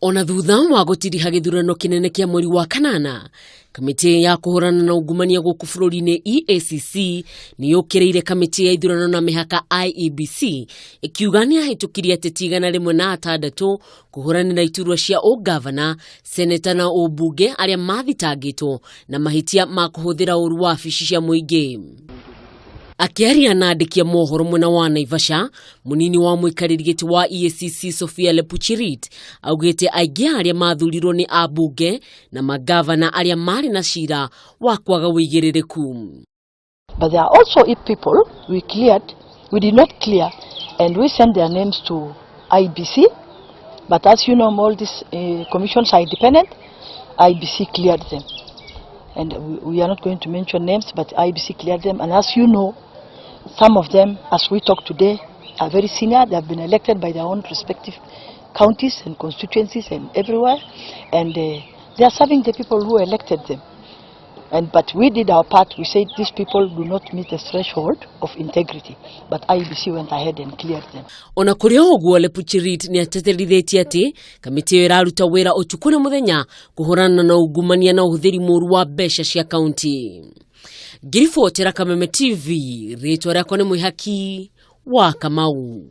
Ona thutha wa gũtiriha gĩthurano kĩnene kĩa mweri wa kanana, kamĩtĩ ya kũhũrana na ungumania gũkũ bũrũri-inĩ EACC nĩ yũkĩrĩire kamĩtĩ ya ithurano na mĩhaka IEBC ĩkiuga nĩ yahĩtũkirie ateti 106 kũhũranĩra iturwa cia ũngavana, seneta na ũmbunge arĩa mathitangĩtwo na mahĩtia ma kũhũthĩra ũru wabici cia mũingĩ. Akĩaria na andĩki a mohoro mwena wa Naivasha, mũnini wa mũikarĩri gĩtĩ wa EACC Sophia Lepuchirit augĩte aingĩ a arĩa mathurirwo nĩ ambunge na mangavana arĩa marĩ na cira wa kwaga ũigĩrĩrĩku. But there are also if people we cleared, we did not clear, and we sent their names to IBC. But as you know, all these commissions are independent. IBC cleared them. And we are not going to mention names, but IBC cleared them. And as you know, some of them, as we talk today, are very senior. They have been elected by their own respective counties and constituencies and everywhere. And they are serving the people who elected them. But we did our part. We said these people do not meet the threshold of integrity. But IBC went ahead and cleared them. Ona kũrĩ o ũguo, Lepuchirit nĩ ateterithĩtie atĩ kamĩtĩ ĩyo ĩraruta wĩra ũtukũ na mũthenya kũhũrana na ungumania na ũhũthĩri mũru wa mbeca cia kaunti. Ngĩribotera Kameme TV, rĩtwa rĩakwa nĩ Mwĩhaki wa Kamau.